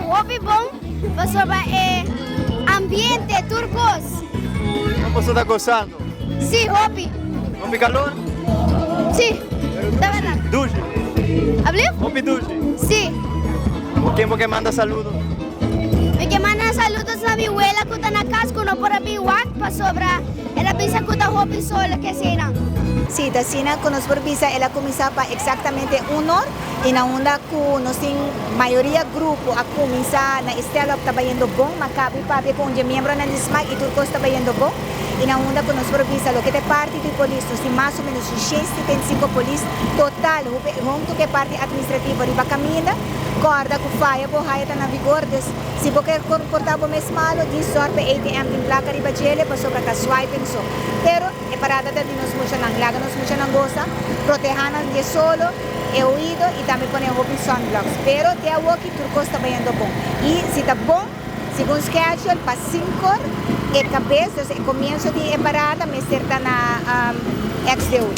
hopi bon pasobra e ambiente tur kos. Kon boso ta gosando? Si, hopi. Hopi kalor? Si, ta bèrdat. Dushi? Ablief? Hopi dushi? Si. Ku ken bo ke manda saludo? Mi ke manda saludos na mi wela ku ta na kas ku no por a bin wak pasobra el a bisa ku ta hopi sol ke eseinan. Si, ta asina ku nos por bisa el a kuminsá pa eksaktamente un or i na unda ku nos tin mayoria grupo a kuminsá na e stel-up ta bayendo bon, ma kabi papia ku un dje miembronan di smak i tur kos ta bayendo bon i na unda ku nos por bisa loke ta e parti di polis nos tin mas o menos 675 polis total huntu ku e parti administrativo riba kaminda. Corda cu faya bo haya ta na vigor, dus si bo kier comporta bo mes malo, di zorg pa e ATM tin placa riba djele pasobra ta swiping so. Pero e parada ta di nos muchanan, laga nos muchanan goza, proteha nan di e solo, e oido y tambe pone hopi sunblocks. Pero te awoki tur cos ta bayendo bon. Y si ta bon, segun schedule, pa cincor e cabes, dus e comienzo di e parada mester ta na XDU.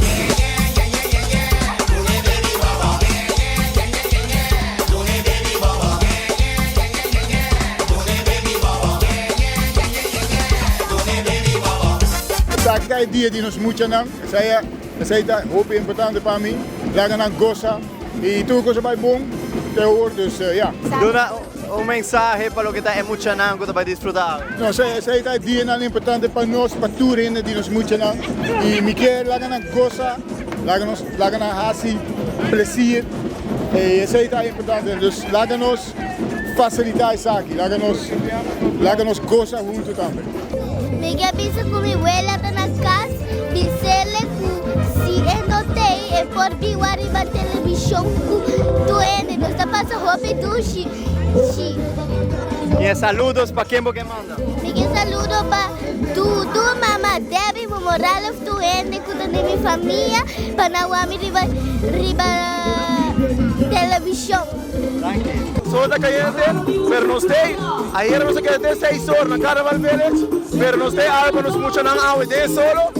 Esaki ta e dia di nos muchanan, esei ta hopi importante pa mi, laga nan gosa y tur cosa bai bon te awor, dus ya. Duna un mensahe pa loke ta e muchanan ku ta bai disfruta awe. No, esei ta e dianan importante pa nos, pa tur hende di nos muchanan. I mi kier laga nan gosa, laga nos, laga nan hasi plesier. I esei ta importante. Dus laga nos fasilitá esaki, laga nos, laga nos gosa huntu tambe. Mi ke bisa ku mi wela ta na kas, bis'ele ku si e no t'ei e por biwa riba televishon ku tur hende. Nos ta pasa hopi dushi. Shi. I e saludos pa ken bo ke manda? Mi ke saludo pa Dudu, mama Debbie, momo Ralph, tur hende ku ta den mi famia pa nan wak mi riba riba televishon. Danki. Sol ta cayente, pero nos tey. Ayera nos a keda te seis or na Carnaval Village, pero nos tey awe pa nos muchanan awe den e solo,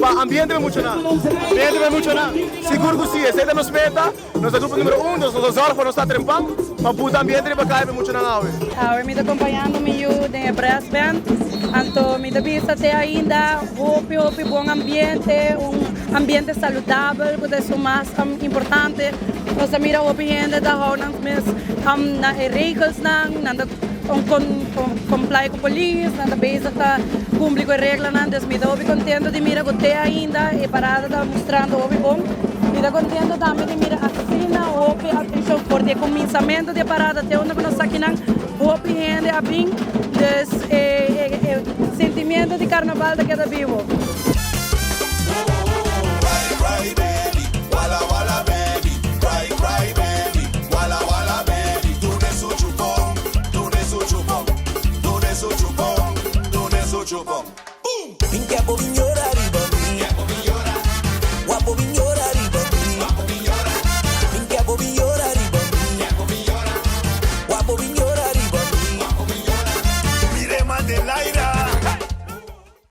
pa ambiente pa e muchanan. Ambiente pa e muchanan. Sigur cu si, esey ta nos meta. Nos ta grupo numero un, dus nos ta zorg pa nos ta trempan, pa buta ambiente riba caya pa e muchanan awe. Awe mi ta acompañando mi yu den e brass band, anto mi ta bisa te ainda hopi hopi bon ambiente, un ambiente saludabel cu ta esun mas importante. Nos ta mira hopi hende ta hou nan mes na e regelsnan, nan ta comply cu polis, nan ta bezig ta cumpli cu e reglanan, dus mi ta hopi contento di mira cu te ainda e parada ta mustrando hopi bon. Mi ta contento tambe di mira asina hopi atencion for di e cuminsamentu di e parada te unda cu nos ta akinan, hopi hende a bin, dus e sentimiento di carnaval ta keda bibo.